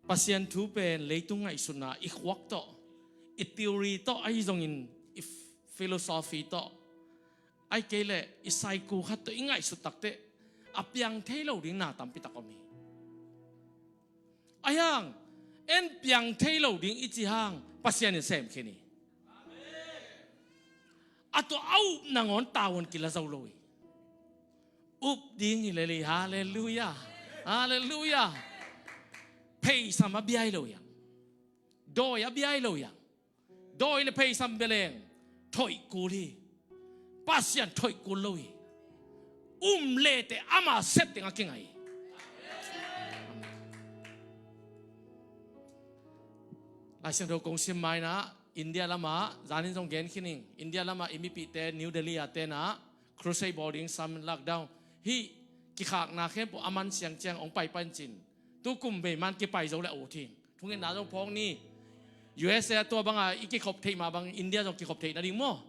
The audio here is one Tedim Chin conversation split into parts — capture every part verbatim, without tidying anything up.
Pasian thu pen leitung ngaihsutna i khuak tawh, i theory tawh, ahi zongin i philosophy tawh, ahih kei leh i psycho khat tawh i ngaihsut takteh a piang thei lo ding na tampi tak om hi. Ahi hang en piang thei lo ding i cih hang Pasian in sem khin hi. A tua a up nangawn tavuan kila zo lo hi. Up ding hi lel hi. Halleluiah. Halleluiah. Pheisam a bia hi lo hi hang. Dawi a bia hi lo hi hang. Dawi le pheisam bia leng thoih kul hi. Pasian thoih kul lo hi. Um leteh ama sep teng a kingai hi. Lai Siangtho kong sim ma-in ah India lamah, zanin zong gen khin ing, India lamah i mipihte New Delhi ah ten ah crusade bawl ding sam lockdown. Hih kikhakna khempeuh a man siang ciang hong pai pan cin. Tu kum vei man kipai zo le a ut hi. Thungetna zong phawk ni. U S A tua banga i kikhop theih mah bang India zong kikhop theih nading maw?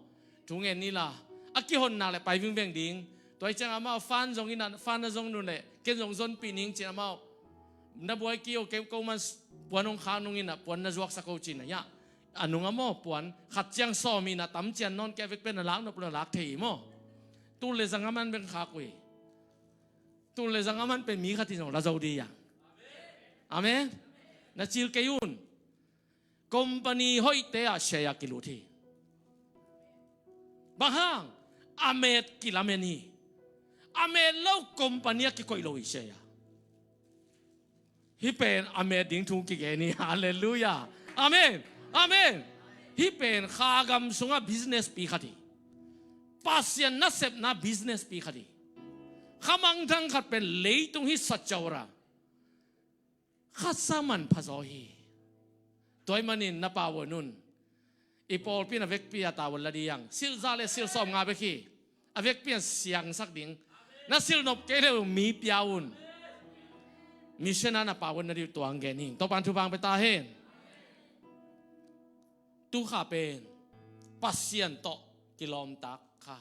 Thungen ni la. A kihon nak le pai vingveng ding. Tua hi ciang amau fan zong in ah, fan na zong nun le ken zong zonpih ning cin amau. Na buai kei o, kei ko man puan hong khak nung in ah puan na zuaksak o cin ah. Hiah a nung a maw, puan khat ciang sawm in ah tam cian nawn kei a vek pen na lak nop lo, na lak thei hi maw? Tul le zang a man beng khak uh hi. Tul le zang a man pen mi khat in zong la zo ding hi hang. Amen. Na cil kei un. Company hoihte ah share a kilut hi. Bang hang? A met kilamen hi. A met lo company a kikoih lo hi share. Hih pen a met ding thu kigen hi. Halleluiah. Amen. Amen. Hih pen kha gam sungah business pi khat hi. Pasian nasepna business pi khat hi. Kha mangthang khat pen leitung hih sacaura khat sa manpha zaw hi. Tua ahih manin na pavuan un. I pawlpi in a vekpi a tavuan la ding hi hang. Silh za le silh sawmnga bek hi. A vekpi in siangsak ding. Na silh nop kei le uh mi pia un. Mission ah na pavuan nading uh tua hong gen hi ing. Topa'n thupha hong pia ta hen. Tu kha pen Pasian tawh kilawmtak kha.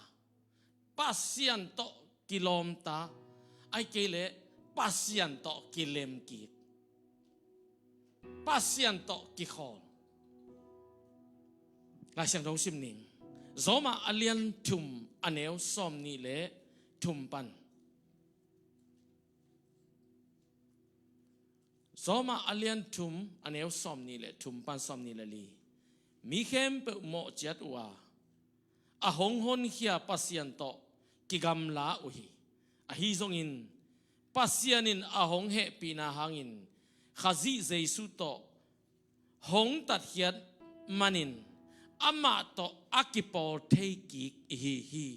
Pasian tawh kilawmtak, ahih kei leh Pasian tawh kilemkik. Pasian tawh kikhawl. Lai Siangtho sim ning. Roma a lian thum a neu sawmnih le thum pan. Roma a lian thum a neu sawmnih le thum pan sawmnih le li. Mi khempeuh mawh ciat uh a, a hong honkhia Pasian tawh kigamla uh hi. Ahi zongin Pasian in a hong hehpihna hangin Khazih Jesu tawh hong tatkhiat manin amah tawh a kipawl thei kik ihi hi.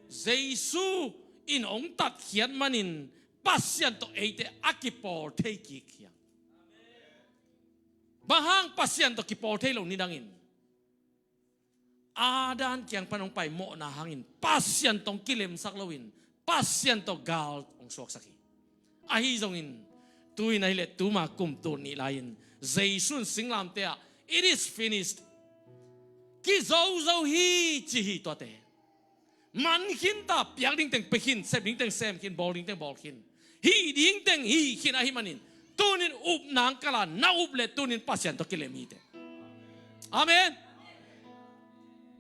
Jesu in hong tatkhiat manin Pasian tawh eite a kipawl thei kik hi hang. Bang hang Pasian tawh kipawl thei lo nidangin? Adam kiang pan hong pai mawhna hangin Pasian tawh hong kilemsak loin Pasian tawh gal hong suaksak hi. Ahi zongin tu-in ahih leh tuma kum tul nih lai-in Jesu in singlamteh ah, "It is finished." Kizozo hi ci hi tuate. Man khin ta, piak ding teng pia khin, sep ding teng sem khin, bawl ding teng bawl khin. Hih ding teng hih khin ahih manin, tunin upna hong kal a, na up leh tunin Pasian tawh kilem hiteh. Amen.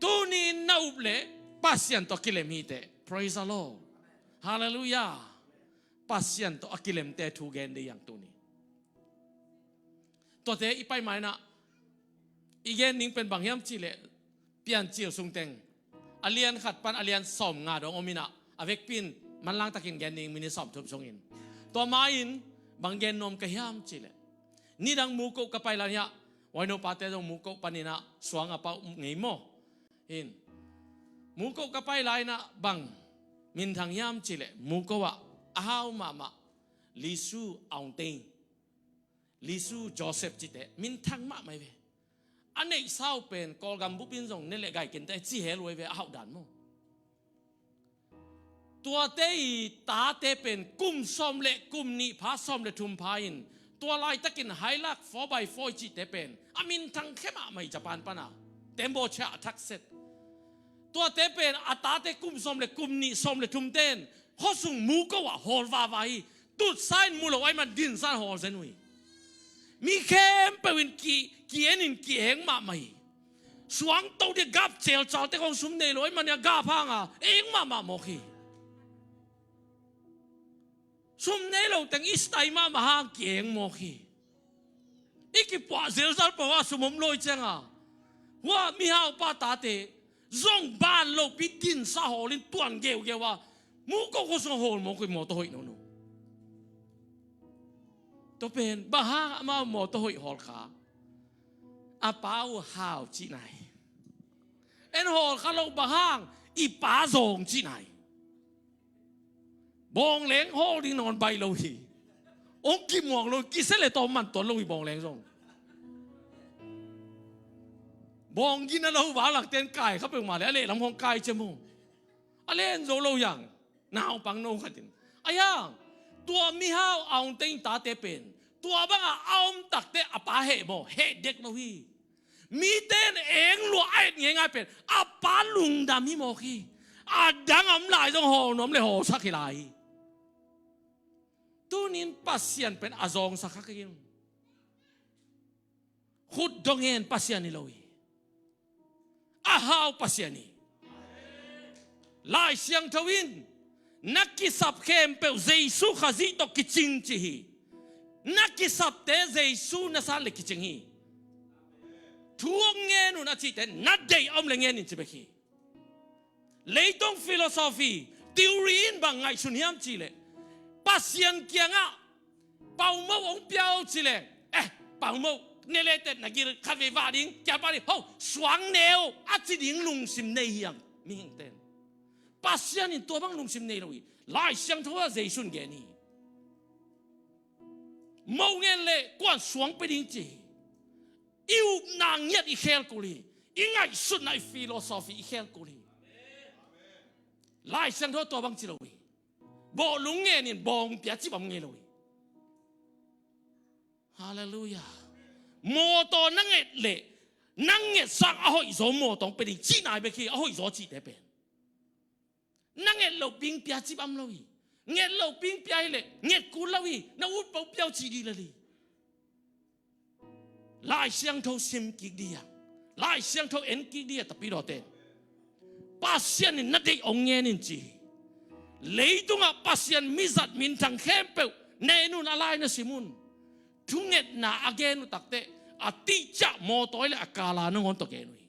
Tunin na up leh Pasian tawh kilem hiteh. Praise the Lord. Halleluiah. Pasian tawh a kilemte thu gen ding hi hang tuni. Tuate i pai ma-in ah i gen ding pen bang hiam cih leh Piancil sung teng a lian khat pan a lian sawmnga dong om in ah, a vekpi in manlang takin gen ding, minit sawmthum sungin. Tua ma-in bang gen nuam ka hiam cih leh, nidang Muko ka pai lai-in ah, huaino pate zong Muko panin ah suang a pau ngei maw? Hin, Muko ka pai lai-in ah bang minthang hiam cih leh, Muko ah a hau mahmah Lisu Aung Hlaing, Lisu Joseph cihte minthang mahmah hi ve. A neihsa uh pen Kawlgam bup in zong ne leh gai kenteh ci hel uh hi ve, a hauh dan maw? Tuate i tate pen kum sawm le kum nih pha, sawm le thum pha in, tua laitakin Hilux four by four i cihte pen a minthang khia mahmah hi Japan pana. Tembaw chia a thak set. Tuate pen a tate kum sawm le kum nih, sawm le thumte in khuasung Muko ah hawl vava hi. Tutsa in mu lo ahih man dinsa in hawl zen uh hi. Mi khempeuh in ki, ki-en in ki-eng mahmah hi. Suangto ding a gap celcalte khawng sum nei lo ahih man a gap hanga eng mahmah mawk hi. Sum nei lo teng i style mahmah hang ki-eng mawk hi. I kipuah zelzal pah a sum om lo i cianga, hua mihaupa tate zong ban lopi dinsa hawlin tuan geugeu a, muko khua sung hawl mawk uh hi, mawtaw hoih nono. Tua pen bang hang amau mawtaw hoih hawl kha? A pa uh hau cihna hi. En hawl kha lo, bang hang? I pa zawng cihna hi. Bawngleng hawl ding nawn baih lo hi. Hong kimuang lo, kisia le tawm man tuan lo hi bawngleng zong. Bawng gina lo, vanglakte in kai kha peuhmah le a lehlam khawng kai ciam uh. A len zo lo hiang. Naupang no khat in, a hiang, tua mihau a ong teng tate pen tua banga a om takte a pa heh maw? Heh dek lo hi. Mite in eng lua a et ngeingai pen a pa lungdam hi mawk hi. A dang a om lai zong hawl nuam le hawlsak hi lai hi. Tunin Pasian pen a zawngsak kha kei in. Khut dong hen Pasian hi lo hi. A hau Pasian hi. Lai Siangtho in na kisap khempeuh Jesu Khazih tawh kicing ci hi. Na kisapte Jesu na san le kicing hi. Thu hong ngen un a cihte na deih a om le ngen in ci bek hi. Leitung philosophy, theory in bang ngaihsun hiam cihleh, Pasian kiangah Paumo hong pia o cileh, eh, Paumo ne letet na gil khatvei vah ding, kial pah ding, ho, suang ne o a ci ding lungsim nei hiam mihingte in? Pasian in tua bang lungsim nei lo hi. Lai Siangtho ah Jesu in gen hi. Mo ngen le kuan suang pia ding ci hi. I upna ngiat i khel kul hi. I ngaihsutna, i philosophy i khel kul hi. Lai Siangtho tua bang ci lo hi. Bawhlung ngen in bawng pia ci bang ngei lo hi. Halleluiah. Mawtaw na nget leh na ngetsak a hoihzaw mawtaw hong pia ding cihna hi bek hi, a hoihzaw cihte pen. Na nget loh ping pia ci bang lo hi. Nget loh ping pia hileh nget kul lo hi. Na utpo pia uh ci dih lel hi. Lai Siangtho sim kik dih a, Lai Siangtho en kik dih a, tapidawte. Pasian in na deih hong ngen in ci hi. Leitungah Pasian mizat minthang khempeuh na en un, a lai na sim un. Thungetna a gen uh takteh a tihciah mawtaw le a kala nangawn tawh gen uh hi.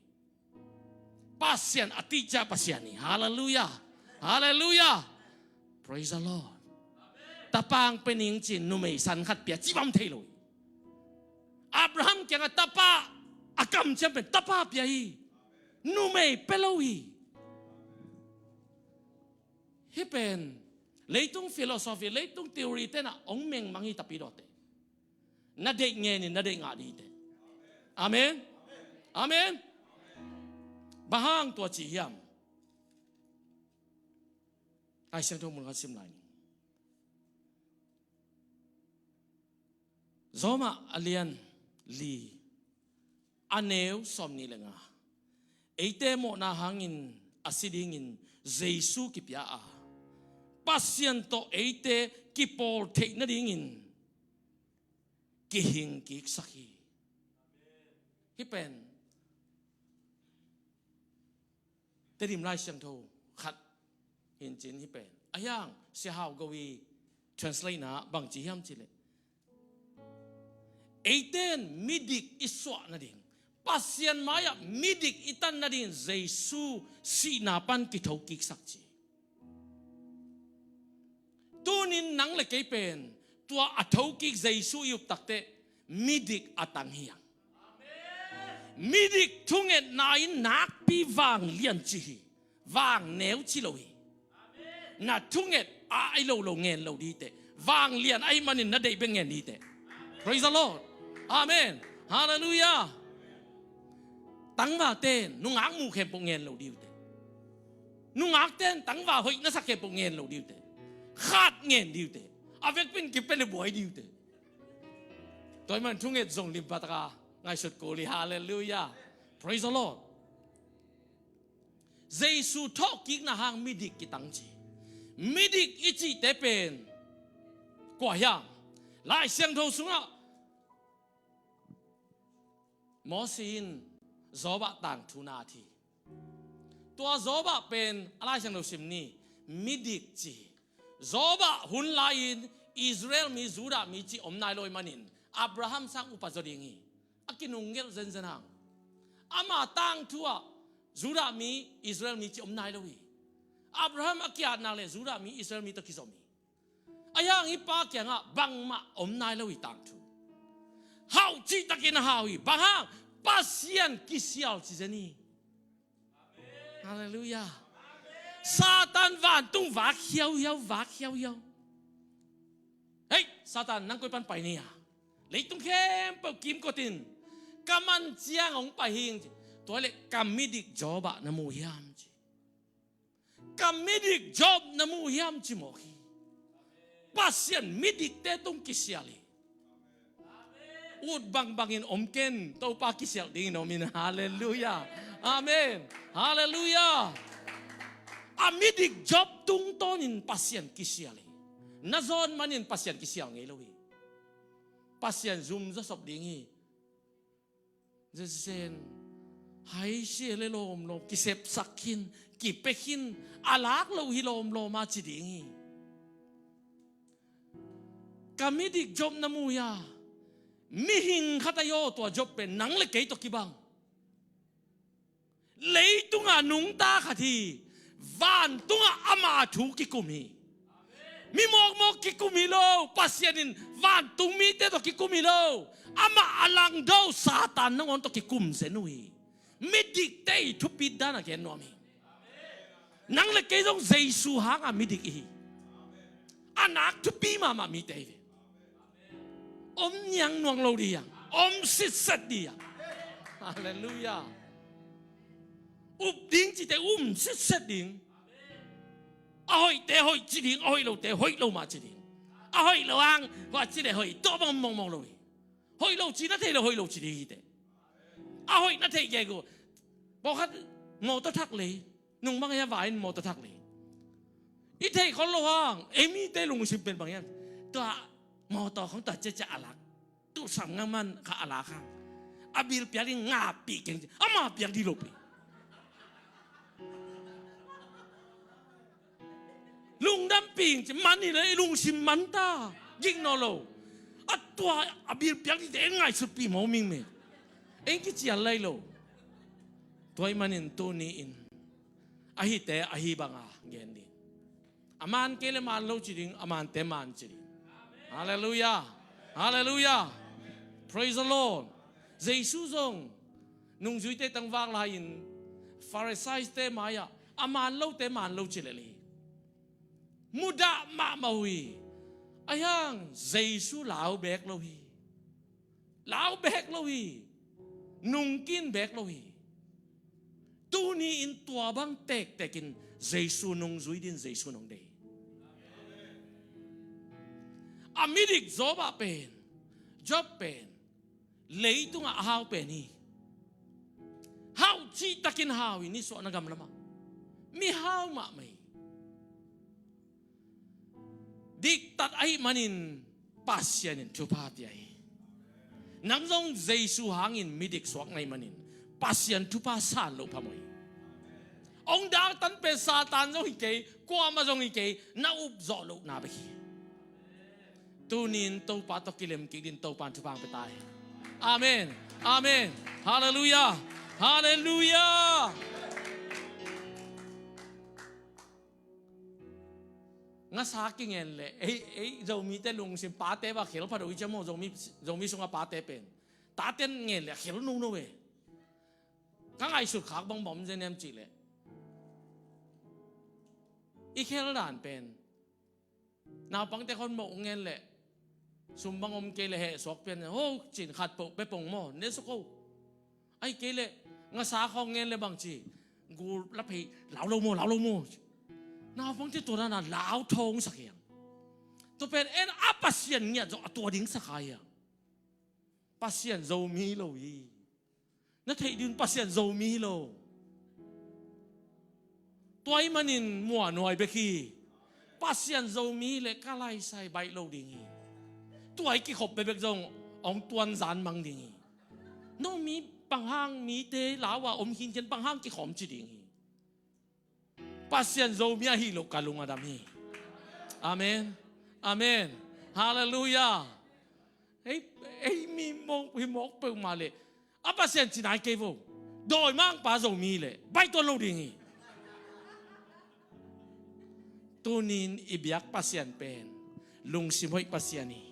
Pasian a tihciah Pasian hi. Halleluiah. Halleluiah. Praise the Lord. Tapa hong pia ning ci-in numei san khat pia ci bang thei lo hi. Abraham kiangah tapa a kamciam pen tapa pia hi. Numei pia lo hi. Hih pen leitung philosophy, leitung theory tenah hong mengmang hi, tapidawte. Na deih ngen in na deih ngah dih teh. Amen. Amen. Bang hang tua ci hiam? Lai Siangtho mun khat sim lai ni. Roma a lian li, a neu sawmnih le nga. Eite mawhna hangin a si dingin Jesu kipia a, Pasian tawh eite kipawl theih nadingin kihing kiksak hi. Hih pen Tedim Lai Siangtho khat hi in cin, hih pen a hiang Sia Hau Go i translate na bang ci hiam cihleh, eite in midik i suah nading, Pasian mai-ah midik i tan nadingin Jesu sihna pan kitho kiksak ci. Tunin nang le kei pen tua a thokik Jesu i up takteh midik a tang hi hang. Midik thungetna in nakpi vanglian ci hi. Vangneu ci lo hi. Na thunget a i lo lo ngen lo dih teh. Vanglian ahih manin na deih bek ngen dih teh. Praise the Lord. Amen. Halleluiah. Tangvalte in nungak muh khempeuh ngen lo dih uh teh. Nungakte in tangval hoih na sak khempeuh ngen lo dih uh teh. Khat ngen dih uh teh. A vekpi in kipia le buai dih uh teh. Tua ahih man thunget zong limpa taka ngaihsut kul hi. Halleluiah. Praise the Lord. Jesu thawhkikna hang midik kitang ci. Midik i cihte pen Kua hiam? Lai Siangtho sungah Moses in Job ah tangthu na a thi. Tua Job ah pen a Lai Siangtho sim ni, midik ci. Job ah hun lai-in Israel mi, Judah mi ci om nai lo ahih manin Abraham sang upa zaw ding hi. A kinunggel zenzen hang. Ama tangthu ah Judah mi, Israel mi ci om nai lo hi. Abraham a ki-at nak leh Judah mi, Israel mi tawh kizom hi. Ahi hang hih pa kiangah bangmah om nai lo hi tangthu. Hauh cihtakin a hau hi. Bang hang? Pasian kisial ci zen hi. Halleluiah. Satan vantung vak hiauhiau, vak hiauhiau. Hei, Satan, nang koi pan pai ni a? Leitung khempeuh kimkot in, ka man ciang hong pai hing ci. Tua leh ka midik Job ah na mu hiam ci. Ka midik Job na mu hiam ci mawk hi. Pasian midikte tung kisial hi. Ut bangbangin om ken, Topa kisial dingin om in. Halleluiah. Amen. Halleluiah. A midik Job tungtawnin Pasian kisial hi. Na zawn manin Pasian kisial ngei lo hi. Pasian zum zawsop ding hi. Zenzen, hai sia le lawmlawm, kisepsak khin, kipia khin, a lak lo hi lawmlawm a ci ding hi. Ka midik Job na mu hia? Mihing khat ahi aw, tua Job pen nang le kei tawh kibang. Leitungah nungta khat hi. Vantungah ama thu kikum hi. Mi mawkmawk kikum hi lo. Pasian in vantung mite tawh kikum hi lo. Amah a langdo Satan nangawn tawh kikum zen uh hi. Midikte i thupit dan a gen nuam hi. Nang le kei zong Jesu hanga midik i hi. A nak thupi mahmah mite i hi ve. Om niangnuang lo ding hi hang. Om sitset ding hi hang. Halleluiah. Up ding cite um sitset ding. A hoihte hoih ci ding, a hoih lote hoih lo mah ci ding. A hoih lo hang, hua ci le hoih, tua bang mawngmawng lo hi. Hoih lo ci na thei lo, hoih lo ci ding hi teh. A hoih na theih gegu. Pawlkhat mawtaw thak lei. Nung bang hia, vai in mawtaw thak lei. I theih khol lo hang, ei mite lungsim pen bang hiam? Tua mawtaw khong tua ciacia a lak. Tusam nga man kha a lak hang. A bil piak ding ngapih keng ci. Ama piak ding lo pi. Lungdam ping ci man hi le i lungsim man ta. Gik nawn lo. A tua a bil piak ding te en ngaihsut pi maw ming me. En kicial lai lo. Tua ahih manin tuni in. Ahite ahi banga gen ding. A man kei le man lo ci ding, a mante man ci ding. Halleluiah. Halleluiah. Praise the Lord. Jesu zong nungzuite tangvak lai-in Pharisaite mai-ah a man lote man lo ci lel hi. Mudah mahmah uh hi. Ahi hang Jesu lau beek lo hi. Lau beek lo hi. Nungkin beek lo hi. Tuni in tua bang tektekin Jesu nungzui din Jesu nong deih. A midik Job ah pen, Job pen leitungah a hau pen hi. Hau cihtakin hau hi, nisuahna gam lamah mi hau mahmah hi. Diktat ahih manin Pasian in thupha pia hi. Nang zong Jesu hangin midik suak na hih manin Pasian thupha san loh phamawh hi. Hong daltan pen Satan zong hi kei, kuamah zong hi kei, na upzawh lohna bek hi. Tuni in Topa tawh kilem kik din Topa in thupha hong pia ta hi. Amen. Amen. Halleluiah. Halleluiah. Ngasa kingen le ei, ei Zomite lungsim pate bang khel pha do i cia maw, Zomi, Zomi sunga pate pen. Taten ngen le a khel nono ve. Ka ngaihsut khak bang bang om zen hiam cih leh, i khel dan pen naupangte khon mawh ngen leh, sum bang om kei leh heh suak pian, ho cin khat poh pe pong maw, ne suk ho. Ahih kei leh ngasa khawng ngen leh bang ci, gul la phei, lau lo maw, lau lo maw. Naupangte tua dana lau thawng sak hiang. Tua pen en a Pasian ngiat zong a tua ding sak hai hiang. Pasian Zomi lo hi. Na theih ding Pasian Zomi hi lo. Tua ahih manin muanuai bek hi. Pasian Zomi hi leh ka laisai baih lo ding hi. tua i kikhop bekbek zong hong tuan zan mang ding hi. No mi bang hang mite lau a om khinkhian bang hang kikhawm ci ding hi. Pasian Zomi ahi loh ka lung a dam hi. Amen. Amen. Halleluiah. Ei, ei mi mawk hi mawk peuhmah leh a Pasian ci nai kei vo. Dawimangpa Zomi leh baih tuan lo ding hi. Tunin i biak Pasian pen lungsim hoih Pasian hi.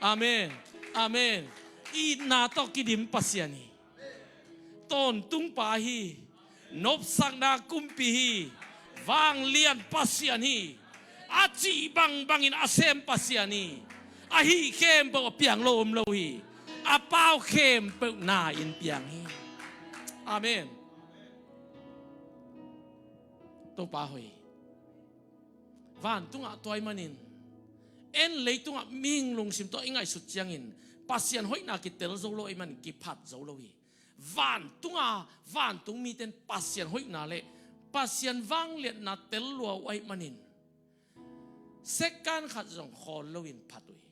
Amen. Amen. Itna tawh kidim Pasian hi. Tawntungpa hi. Nopsakna kumpi hi. Vanglian Pasian hi. A cih bangbangin a sem Pasian hi. A hih khempeuh a piang lo om lo hi. A pau khempeuh na in piang hi. Amen. Topa hoih. Vantungah tua ahih manin, en leitungah mihing lungsim tawh i ngaihsut ciangin Pasian hoihna kitel zo lo ahih manin kiphat zo lo hi. Vantungah vantung mite in Pasian hoihna le Pasian vangliatna tel lua uh ahih manin second khat zong khawl loin phat uh hi.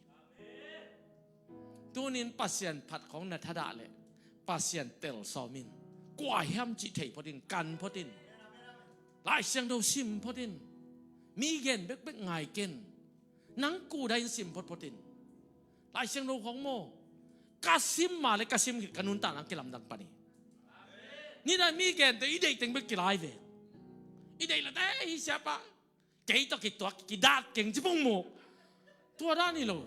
Tunin Pasian phat khawng na thadah leh Pasian tel sawm in. Kua hiam cih thei phot in, kan phot in. Lai Siangtho sim phot in. Mi gen bekbek ngai ken. Nang kuda in sim photphot in. Lai Siangtho khawng maw, ka sim mah le ka sim khit ka nuntakna kilamdang pan hi. Nidang mi gente i deih teng bek kilai ve. I deih late hi siapa. Kei tawh kituak kidat keng ci pong maw. Tua dan hi lo.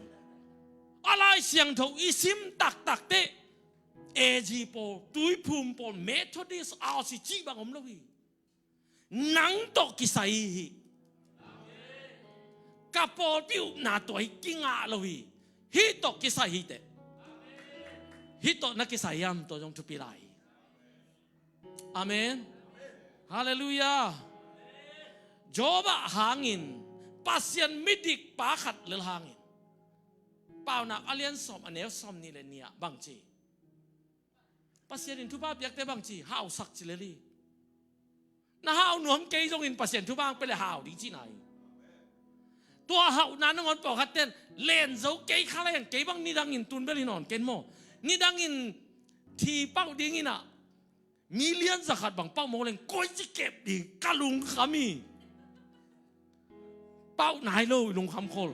A Lai Siangtho i sim taktak teh A G pawl, Tuiphum pawl, Methodist, R C cih bang om lo hi. Nang tawh kisai hi. Ka pawlpi upna tua hi kingah lo hi. Hih tawh kisai hi teh. Hih tawh na kisai hiam tua zong thupi lai hi. Amen. Halleluiah. Job ah hangin Pasian midik pa khat lel hangin Paunak a lian sawm a neu sawm nih le nih ah bang ci? Pasian in thupha piakte bang ci? Hausak ci lel hi. Na hau nuam kei zongin Pasian thupha hong pia le hau ding cihna hi. Tua hauhna nangawn pawlkhat ten len zo kei kha leng kei bang nidangin tun bel hi nawn ken maw. Nidangin thi pauh dingin ah million zakhat bang pauh mawk leng koi ci kep ding ka lungkham hi. Pauh nai lo i lungkham khol.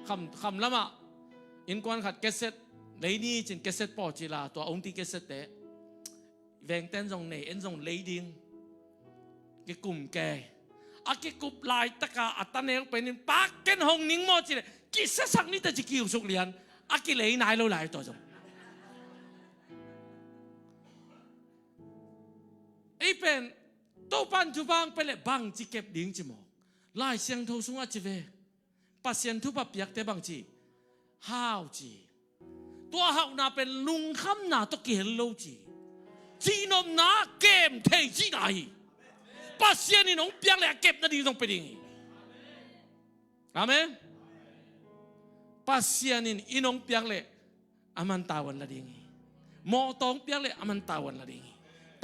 Kham, kham lamah innkuan khat cassette lei ni cin cassette pawh ci la tua ong ti cassette te. Vengten zong nei en zong lei ding. Kikum ke. A kikup laitaka a taneu penin pa ken hong ning maw ci leh kisiasak ni ta ci kiusuk lian. A kilei nai lo lai tua zong. Ei pen Topan thupha hong pia leh bang ci kep ding ci maw. Lai Siangtho sungah ci ve. Pasian thupha piakte bang ci? Hau ci. Tua hauhna pen lungkhamna tawh kihel lo ci. Cihnopna kem thei cihna hi. Pasian in hong piak leh a kep nading zong pia ding hi. Amen. Pasian in inn hong piak leh a man tavuan la ding hi. Mawtaw hong piak leh a man tavuan la ding hi.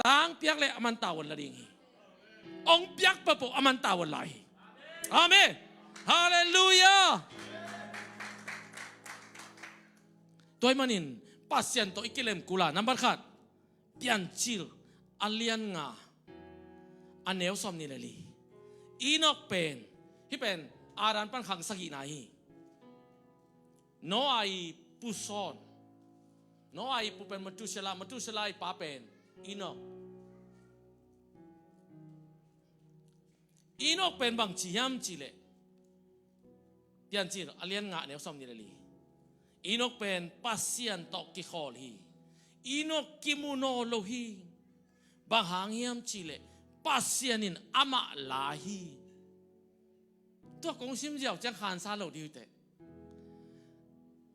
Tang piak leh a man tavuan la ding hi. Hong piak peuhpeuh a man tavuan lai hi. Amen. Halleluiah. Tua ahih manin Pasian tawh i kilem kul a, nambat khat, Piancil a lian nga a neu sawm nih le li. Enok pen, hih pen Adam pan khang sagihna hi. Noah i pu sawn. Noah i pu pen Methuselah, Methuselah i pa pen Enok. Enok pen bang ci hiam cih leh, Piancil a lian nga a neu sawm nih le li. Enok pen Pasian tawh kikhawl hi. Enok kimu nawn lo hi. Bang hang hiam cih leh Pasian in amah la hi. Tua kong sim ziau ciang khansa lo ding uh teh.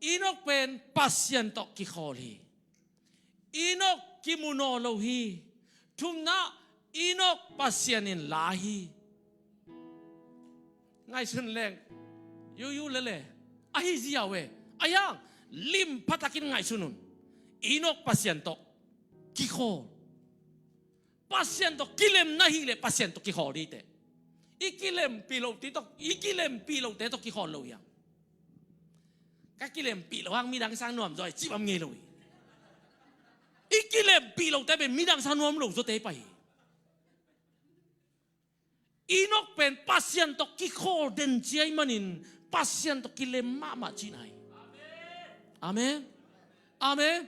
Enok pen Pasian tawh kikhawl hi. Enok kimu nawn lo hi. Thumna, Enok Pasian in la hi. Ngaihsun leng yuyu lele. Ahi ziau e. Ahi hang lim phatakin ngaihsun un. Enok Pasian tawh kikhawl. Pasian tawh kilem na hih leh Pasian tawh kikhawl ding teh. I kilempih lote tawh, i kilempih lote tawh kikhawl lo hiam? Ka kilempih loh hang midang sang nuam zaw hi cih bang ngei lo hi. I kilempih lohte pen midang sang nuam lo zawte hi pah hi. Enok pen Pasian tawh kikhawl den ci ahih manin Pasian tawh kilem mahmah cihna hi. Amen. Amen.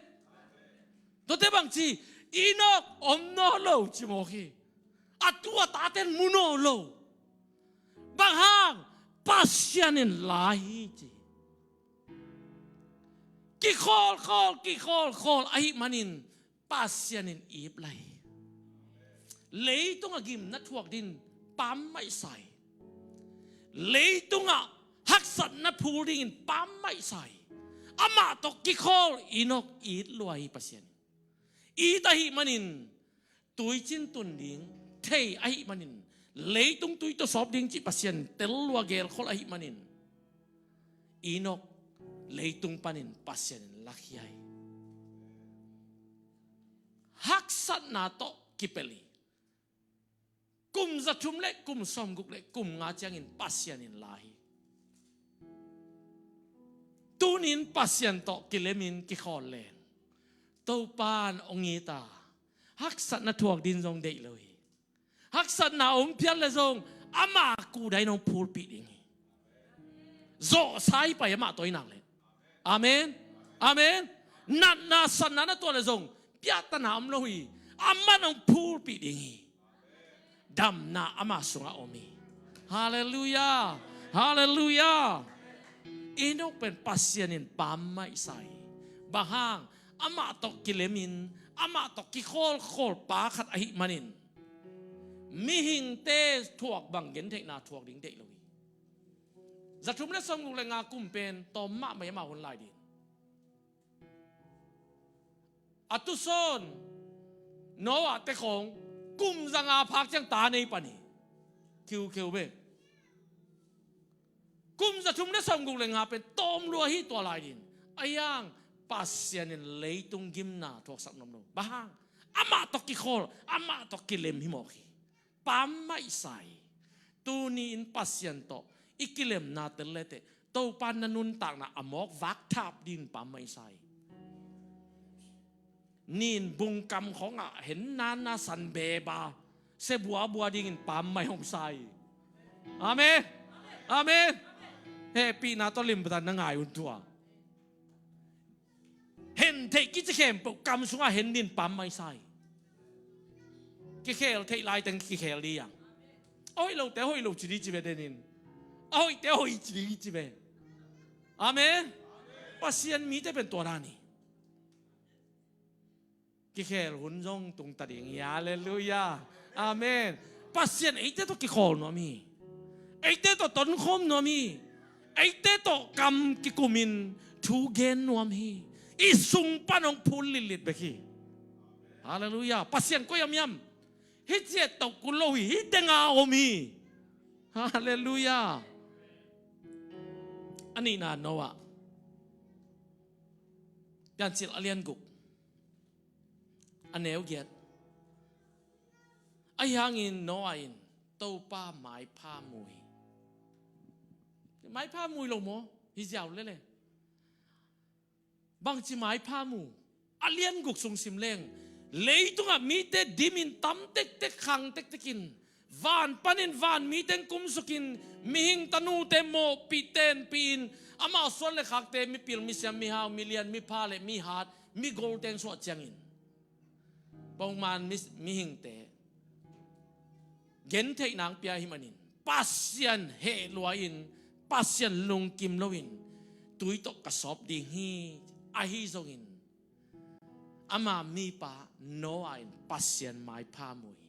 Tuate bangci, Enok om nawn lo ci mawk hi. A tu a taten mu nawn lo. Bang hang? Pasian in la hi ci. Kikhawlkhawl, kikhawlkhawl ahih manin Pasian in ip lai hi. Leitungah gimna thuak din pammaih sa hi. Leitungah haksatna phul dingin pammaih sa hi. Amah tawh kikhawl Enok it lua hi Pasian in. It ahih manin tuicin tun ding thei ahih manin, leitung tui tawh sawp ding cih Pasian tel lua gelkhol ahih manin, Enok leitung panin Pasian in lakhia hi. Haksatna tawh kipelh hi. Kum zathum le kum sawmguk le kum nga ciangin Pasian in la hi. Tunin Pasian tawh kilemin kikhawl leng Topan hong it a, haksatna thuak din zong deih lo hi. Haksatna om phial le zong ama kuhdain hong phulpih ding hi. Zawhsa hi pah hi amah tawh i nak le. Amen. Amen. Natna satna na tuah le zong piahtana om lo hi. Amah hong phulpih ding hi. Damna ama sungah om hi. Halleluiah. Halleluiah. Enok pen Pasian in pammaih sa hi. Bang hang? Amah tawh kilemin amah tawh kikhawlkhawl pa khat ahih manin mihingte thuak bang gentheihna thuak ding deih lo hi. Zathum le sawmguk le nga kum pen tawm mahmah hi amah hun lai ding. A tusawn Noah te khawng kum zanga phak ciang ta nei pan hi. Khiukheu ve. Kum zathum le sawmguk le nga pen tawm lua hi tua lai din. A hiang Pasian in leitung gimna thuaksak nuam lo. Bang hang? Amah tawh kikhawl, amah tawh kilem hi mawk hi. Pammaih sa hi. Tuni in Pasian tawh i kilemna tel leteh Topa na nuntakna a mawk vak thap dingin pammaih sa hi. Nin bungkam khawngah hen nana san beba se buabua dingin pammaih hong sa hi. Amen. Amen. Hehpihna tawh limpatan na ngai un tua. Hen theih kici khempeuh kam sungah hen din pammaih sa hi. Kikhel theih laiteng kikhel dih hiang. A hoih lote a hoih lo ci dih ci ve denin. A hoihte a hoih ci dih ci ve. Amen. Pasian mite pen tua dan hi. Kikhel hun zong tungta ding hi. Halleluiah. Amen. Pasian eite tawh kikhawl nuam hi. Eite tawh tonkhawm nuam hi. Eite tawh kam kikumin thu gen nuam hi. I sung pan hong phul litlit bek hi. Halleluiah. Pasian koi a om hiam? Hih ciat tawh kul lo hi. Hih tenga om hi. Halleluiah. A nihna Noah. Piancil a lian guk, a neu giat. Ahi hangin Noah in Topa maipha mu hi. Maipha mu hi lo maw? Hi ziau lele. Bangci maipha mu? A lian guk sung sim leng. Leitungah mite dimin tam tektek, khang tektekin, van panin van mite kumsukin, mihing tanute mawhpih tenpihin, amau suan le khakte, mipil misiam, mihau milian, mipha le mihat, migol teng suah ciangin, pongman mi, mihingte gentheihna hong pia hi manin, Pasian heh lua-in, Pasian lungkim loin, tui tawh ka sawp ding hi. Ahi zongin ama mipa Noah in Pasian maipha mu hi.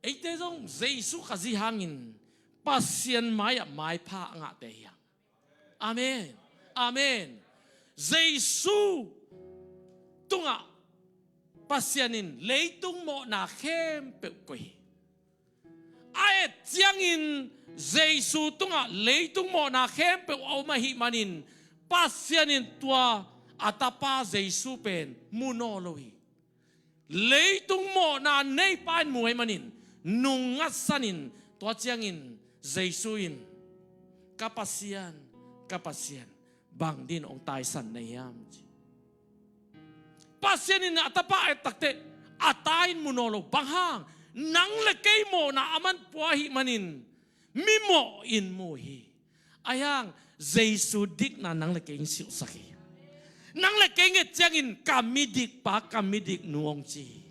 Eite zong Jesu Khazih hangin Pasian mai-ah maipha a ngahte hi hang. Amen. Amen. Jesu tungah Pasian in leitung mawhna khempeuh koih hi. A et ciangin Jesu tungah leitung mawhna khempeuh a om ahih manin, Pasian in tua a tapa Jesu pen mu nawn lo hi. Leitung mawhna neipa in mu ahih manin, nung ngatsanin, tua ciangin Jesu in, ka Pasian, Ka Pasian, bang din hong taisan na hiam ci. Pasian in a tapa et takteh a ta in mu nawn lo. Bang hang? Nang le kei mawhna a man pua ahih manin mimawh in mu hi. Ahi hang Jesu dikna nang le kei in silhsak hi. Nang le kei nget ciangin ka midik pa, ka midik nu hong ci hi.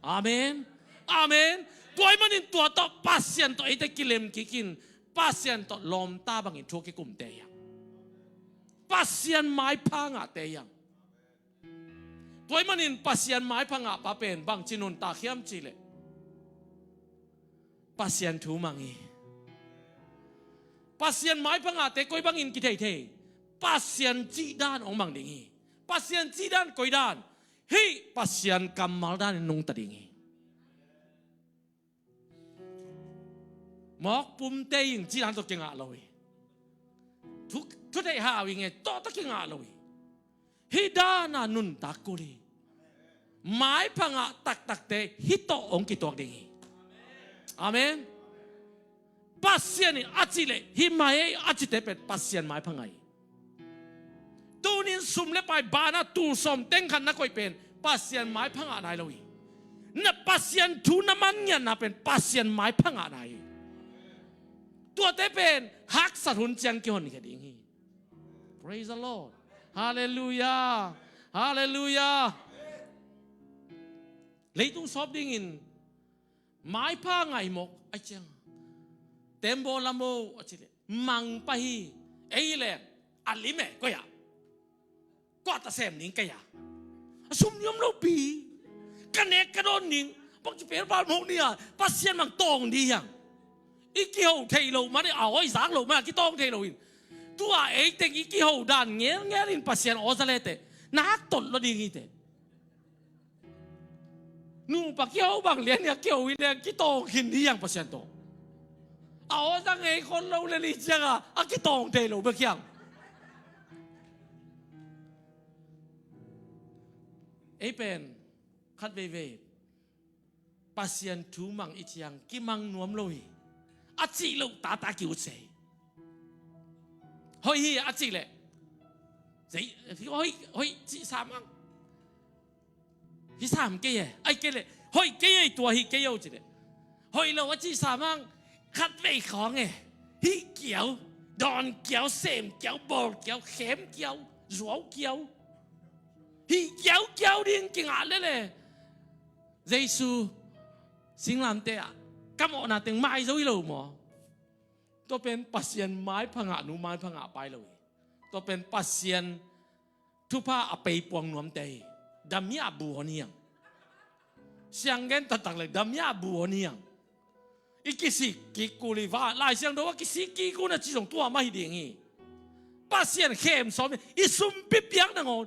Amen. Amen. Tua ahih manin tua tawh Pasian tawh eite kilem kik in, Pasian tawh lawmta bangin thu a kikumte hi hang. Pasian maipha ngahte hi hang. Tua ahih manin Pasian maipha ngah pa pen bangci nuntak hiam cih leh Pasian thu mang hi. Pasian maipha ngahte koi bangin kitheithei? Pasian cih dan hong mang ding hi. Pasian cih dan koi dan? Hih Pasian kammal danin nungta ding hi. Mawk pumte in cih dan tawh kingah lo hi. Thu, thutheih hau hi nge, tua tawh kingah lo hi. Hih dana nuntak kul hi. Maipha ngah taktakte hih tawh hong kituak ding hi. Amen. Pasian in a cih leh hih mai ei a cite pen Pasian maipha ngah hi. Tunin sum le pai bana tul sawm teng khat na koih pen Pasian maipha ngah nai lo hi. Na Pasian thu na man ngiatna pen Pasian maipha ngah nai hi. Tuate pen haksat hun ciang kihonkhia ding hi. Praise the Lord. Hallelujah. Hallelujah. Leitung sawp dingin maipha ngaih mawk a ciang, tembaw lam o a cih leh mang pah hi. Ei leng a lim e, koi ah? Kua ta sem ning kei a? A sum ni om lo pi. Ka nek ka dawn ning. Bang ci pel pal mawk ni a, Pasian mang tawng dih hiang. I kiho thei lo mah ni a, awi zak lo mah a kitawng thei lo in. Tua ei teng i kiho dan ngelngel in Pasian aw za le teh nak tot lo ding hi teh. Nupa kiho bang lian hi a, kiho hi leng kitawng khin dih hiang Pasian tawh. A aw za ngei khol lo le li ciang a, a kitawng thei lo bek hiang. Ei pen khat veivei Pasian thu mang i ciang kimang nuam lo hi. A cih loh tata ki-ut se hi. Hoih hi a cih leh, hoih, hoih cih sam ang. Hi sam kei e, ai kei leh hoih kei e, tua hi kei o cih leh, hoih lo a cih sam ang. Khat vei khawng e, hih kiau, dawn kiau, sem kiau, bawl kiau, khem kiau, zuau kiau, hih kiau kiau ding kingah lel e. Jesu singlamteh ah ka mawhna teng mai zo hi lo maw? Tua pen Pasian maipha ngah nu, maipha ngah pa hi lo hi. Tua pen Pasian thupha a pei puang nuamte hi. Damia bu hon hiang. Siang gen taktak le damia bu hon hiang. I kisik kik kul hi va, Lai Siangtho a kisik kik un a ci zong tua mah hi ding hi. Pasian khem sawm hi. I sumpi piak nangawn,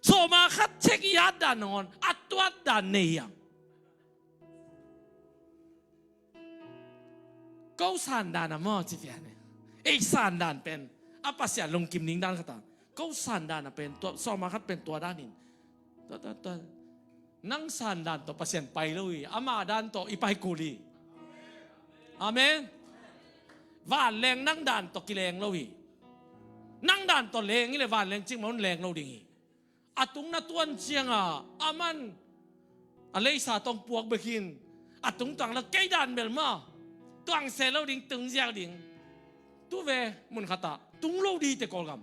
sawma khat cek i at dan nangawn a tuat dan nei hiang. Ko sandan a maw ci pian e. Ei sandan pen a Pasian lungkim ning dan khat a, ko sandan a pen tua, sawma khat pen tua danin, tua, tua, tua. Nang sandan tawh Pasian pai lo hi. Ama dan tawh i pai kul hi. Amen. Vanleng nang dan tawh kileng lo hi. Nang dan tawh leng hi le vanleng cikmah un leng lo ding hi. A tung na tuan cianga aman a leisa tawh puak bek hin, a tung tuang lo, kei dan bel maw, tuang se lo ding, tung ziau ding. Tu ve mun khatah tung lo ding te Kawlgam.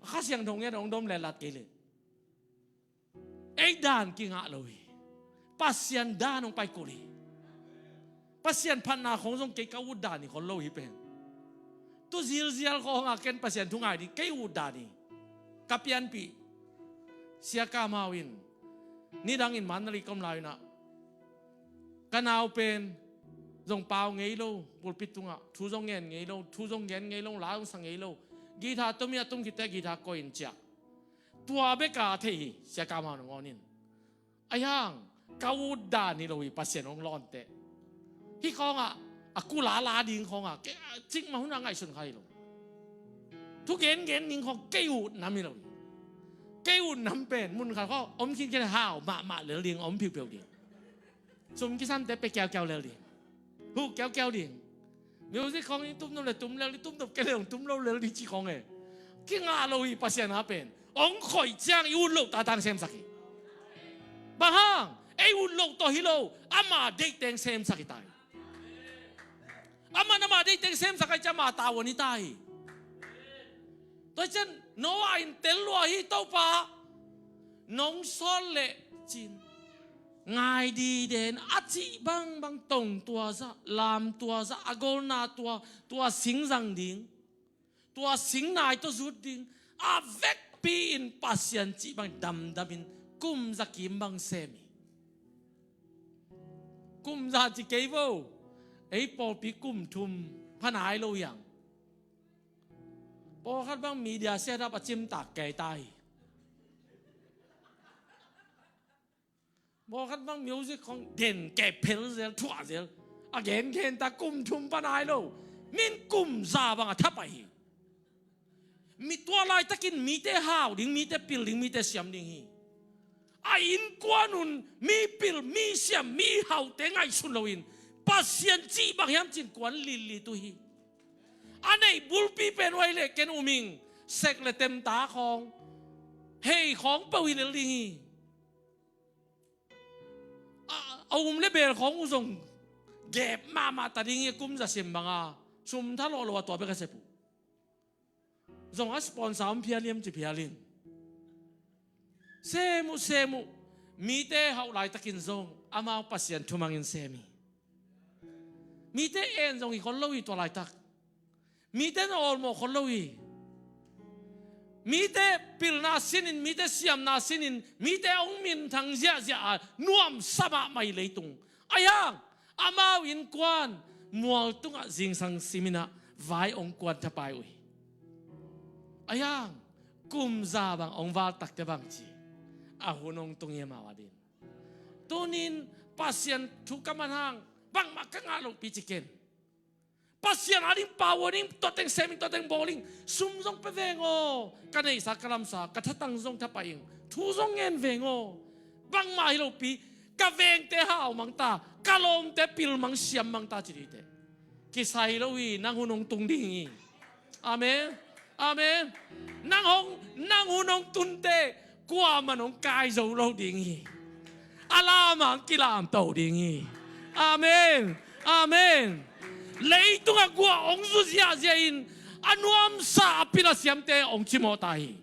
Kha Siangtho ngen hong dom le lat kei le. Ei dan kingah lo hi. Pasian dan hong pai kul hi. Pasian phatna khong zong kei ka ut dan hi khol lo hi pen. Tu zilzial khong a ken Pasian thu ngai ding kei ut dan hi. Ka pianpih Sia Kam Hau in nidangin Mandalay ka om lai-in ah, ka nau pen zong pau ngei lo, pulpit tungah thu zong ngen ngei lo, thu zong ngen ngei lo, la zong sa ngei lo. Guitar tum hi a, tum khit teh guitar koih in ciah. Tua bek a thei hi, Sia Kam Hau nangawn in. Ahi hang ka ut dan hi lo hi, Pasian hong lawn teh. Hih khawngah a kul a la ding khawngah kei, a, cikmah hun a ngaihsun kha hi lo. Thu gengen ding khawng kei ut nam hi lo hi. Kei ut nam pen mun khat khawng om khinkhin, hau mahmah lel ding, om phiupheu ding. Sum kisam teh pia kiaukiau lel ding. Huh kiaukiau ding. Music khawng i tum nop le tum lel, i tum nop kei le hong tum lo lel ding ci khawng e. Kingah lo hi Pasian a pen. Hong khoih ciang i ut loh tatang semsak hi. Bang hang, ei ut loh tawh hi lo, ama deihteng semsak hi ta hi. Aman ama deihteng semsak ahih ciang ama tavuan hi ta hi. Tua ciang Noah in tel lua hi, Topa nong sawt leh cin ngai diden a cih bangbang tong tua zah, lam tua zah, a golna tua, tua sing zang ding, tua sing nai tawh zut ding. A vekpi in Pasian cih bang damdamin kum za kim bang sem hi. Kum za ci kei vo, ei pawlpi kum thum pha nai lo hiang. Pawlkhat bang media set up a cimtak kei ta hi. Pawlkhat bang music khawng den kei phel zel, thuah zel. A gen gen ta kum thum pha nai lo. Min kum za bang a thapai hi. Mi tua laitakin mite hau ding, mite pil ding, mite siam ding hi. A innkuan un mi pil, mi siam, mi haute ngaihsun loin Pasian cih bang hiam cin kuan lillit uh hi. A neih bulpi pen uai le ken um ing, sek le temta khawng, hei khawng peuh hi lel ding hi. A, a um le bel khawng uh zong gep mahmah ta ding hi, kum za sim banga sum tha lawh lo a tua bek a sep uh. Zong a sponsor om phial hiam ci phial in. Sem uh, sem uh. Mite hauh laitakin zong amau Pasian thumangin sem hi. Mite en zong hi khol lo hi tua laitak. Mite na awlmawh khol lo hi. Mite pilna sinin, mite siamna sinin, mite hong minthang ziahziah a nuamsa mahmah hi leitung. Ahi hang amau innkuan mual tungah zingsang simin ah vai hong kuan thapai uh hi. Ahi hang kum za bang hong val takte bang ci, a hun hong tung hi amau adin. Tunin Pasian thu ka man hang bangmah ka ngah lohpi ci ken. Pasian ading pau uh ding, tua teng sem ing, tua teng bawl ing, sum zong pia veng aw. Ka neihsa, ka lamsa, ka thatang zong thapai ing, thu zong ngen veng aw. Bangmah hi lopi, ka vengte hau mang ta, ka lawmte pil mang, siam mang ta ci dih teh. Kisai lo hi, nang hun hong tung ding hi. Amen. Amen. Nang hong, nang hun hong tun teh, kuaman hong kai zo lo ding hi. A lam hong kilamto ding hi. Amen. Amen. Leitungah guah hong zu ziahziah in, a nuamsa a pil a siamte hong cimawh ta hi.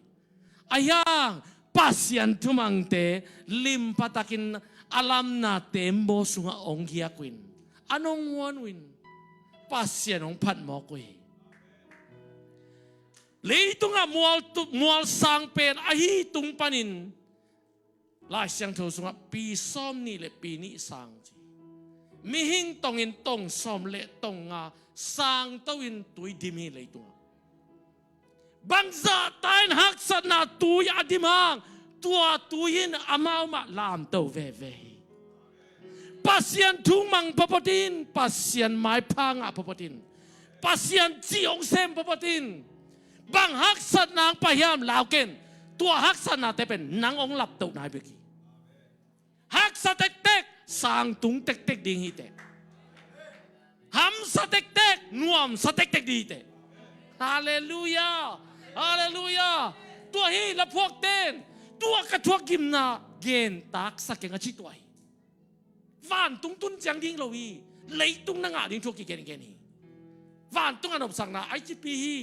Ahi hang Pasian thumangte limpa takin a lamna tembaw sungah hong giak uh in, a nong muan uh in, Pasian hong phat mawk uh hi. Leitungah mual tu-, mual sang pen ahi tung panin Lai Siangtho sungah pi sawm nih le pi nih sang ci. Mihing tongin tong sawm le tong nga sangto in tui dim hi leitungah. Bangzah ta in haksatna tui a dim hang, tua tui in amau mah lamto veve hi. Pasian thu mang phaphat in, Pasian maipha ngah phaphat in, Pasian cih hong sem phaphat in. Bang haksatna hong pai hiam lau ken. Tua haksatnate pen nang hong laptoh nai bek hi. Haksa tektek, sang tung tektek ding hi teh. Hamsa tektek, nuamsa tektek ding hi teh. Halleluiah. Halleluiah. Tua hi laphuakten, tua ka thuak gimna gen taksa keng a ci tua hi. Vantung tun ciang ding lo hi. Leitung na ngah ding thu kigen gen hi. Vantung a nopsakna a icipi hi.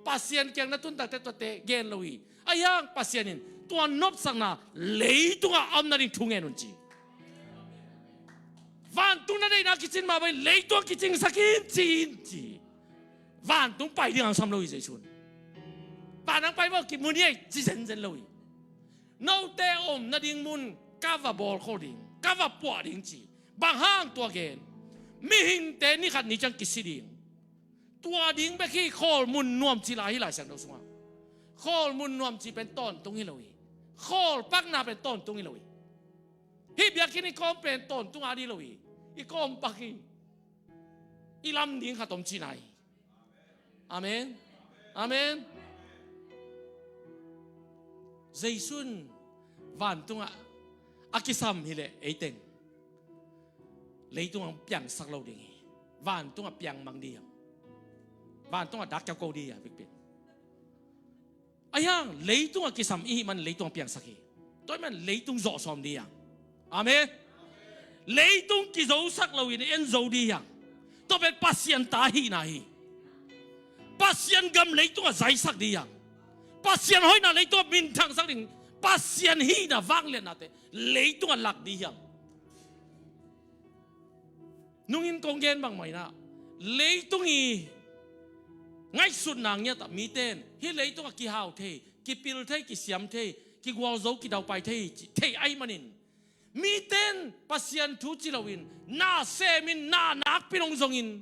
Pasian kiang na tun takte tuate gen lo hi. Ahi hang Pasian in tua nopsakna leitungah a om nading thu ngen un ci. Vantung na deihna kicin mah bangin leitungah kicingsak in ci in ci. Vantung pai ding hangsam lo hi Jesu in. Vantung pai mawh kimu ni ei ci zenzen lo hi. Note om nading mun ka va bawl khol ding, ka va puah ding ci. Bang hang tua gen? Mihingte ni khat ni ciang kisi ding. Tua ding bek hi. Khawl mun nuam ci lai hi Lai Siangtho sungah. Khawl mun nuam ci pen tawntung hi lo hi. Khawl pakna pen tawntung hi lo hi. Hih biakinn i kawm pen tawntung a ding lo hi. I kawm pak hi. I lam ding khat om cihna hi. Amen. Amen. Jesu in vantungah a kisam hileh eiteng leitungah piangsak lo ding hi. Vantungah piang mang ding hi. Vantungah dak kiau ko ding hi a, bikpin. Ahi hang leitungah kisam i hih man leitung a piangsak hi. Tua ahih man leitung zawh sawm ding hi hang. Amen. Leitung kizosak loin en zo ding hi hang. Tua pen Pasian ta hihna hi. Pasian gam leitungah zaisak ding hi hang. Pasian hoihna leitungah minthangsak ding. Pasian hihna vangliatnate leitungah lak ding hi hang. Nungin kong gen bangmah in ah, leitung i ngaihsutna ngiat ah mite in hih leitungah kihau thei, kipil thei, kisiam thei, kigualzo, kidaupai thei, ci thei ahih manin, mite in Pasian thu ci loin, na semin, na nakpi-in hong zongin,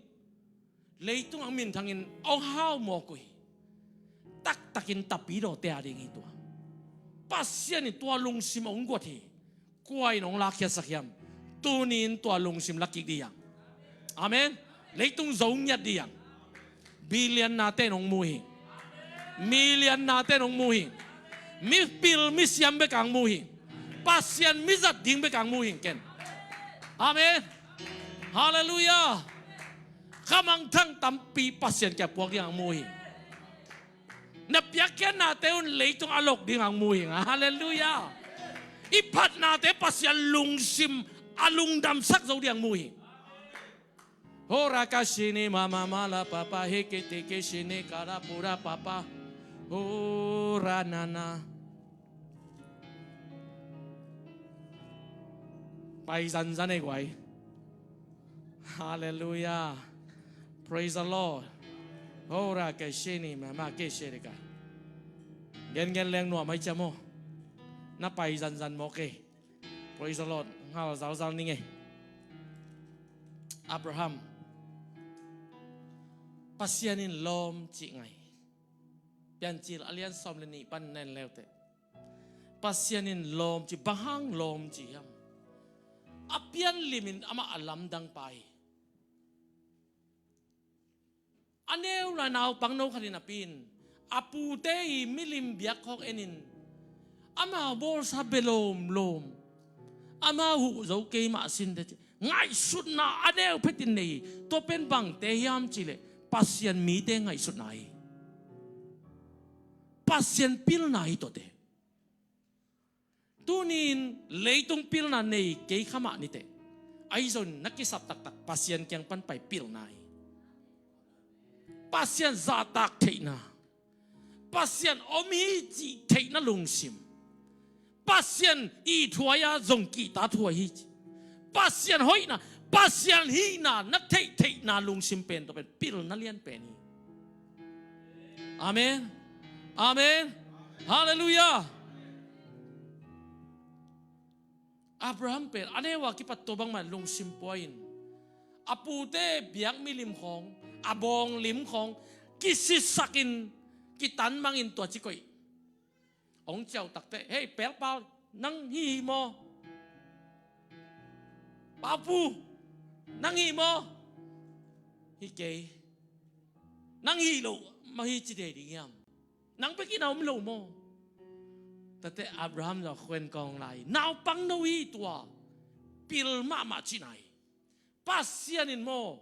leitungah hong minthangin hong hau mawk uh hi. Taktakin tapidawte a ding hi tua. Pasian in tua lungsim hong guat hi. Kua in hong lakkhiatsak hiam? Tuni-in tua lungsim la kik ding hi hang. Amen. Leitung zo ngiat ding hi hang. Billion-nate in hong mu hi. Million-nate in hong mu hi. Mipil misiam bek a hong mu hi. Pasian mizat ding bek a hong mu hi ken. Amen. Halleluiah. Khamangthang tampi Pasian kiang puak ding a hong mu hi. Na piakkhiatnate un leitung a lok ding a hong mu hi. Halleluiah. I phatnate Pasian lungsim a lungdamsak zo ding a hong mu hi. Hora ka sini mama mala papa hikiti ki sini kara pura papa. Hora nana. Pai zanzan ei guai. Halleluiah. Praise the Lord. Hora ke shini mama ke shirika. Gen gen leng nuam ai ciam aw. Na pai zanzan mawk ei. Praise the Lord. Ngal zalzal ning ei. Abraham. Pasian in lawm cih ngai. Piancil a lian sawm le nih pan nen leute. Pasian in lawm ci, bang hang lawm ci hiam? A pianlimin amah a lamdang pa hi. A neu lai naupang no khat in a pi in a pute i milim biak khawng enin amau bawlsa bia lawmlawm. Amau huh zo keimah sin te ci. Ngaihsutna a neu phetin nei hi. Tua pen bangte hiam cihleh Pasian mite ngaihsutna hi. Pasian pilna hi tuate. Tuni-in leitung pilna nei kei kha mah niteh. Ahi zongin na kisap taktak Pasian kiang pan pai pilna hi. Pasian zahtak theihna. Pasian om hi cih theihna lungsim. Pasian ithuai a zong kihta thuai hi cih. Pasian hoihna, Pasian hihna na theih theihna lungsim pen tua pen pilna lian pen hi. Amen. Amen. Halleluiah. Abraham pen a neu a kipat tua bangmah lungsim pua in a pute biak milim khawng, a bawng lim khawng kisitsakin, kitanmangin tua ci koih. Hong ciauh takteh, hei pelpau, nang hi hi maw? Paupu, nang hi hi maw? Hi kei. Nang hi lo mah hi ci thei ding hiam? Nang bek in a om lo maw? Tate Abraham zong a khuen kawng lai. Naupang no hi tua. Pil mahmah cihna hi. Pasian in maw,